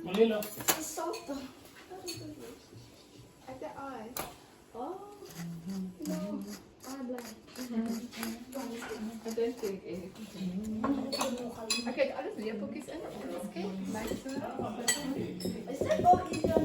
Molilo. It's salt. At the eye. Oh. No. I'm blind. I don't think anything. Okay, het alles lepeltjies in. Let's kyk. Lyk so. Is that all easier?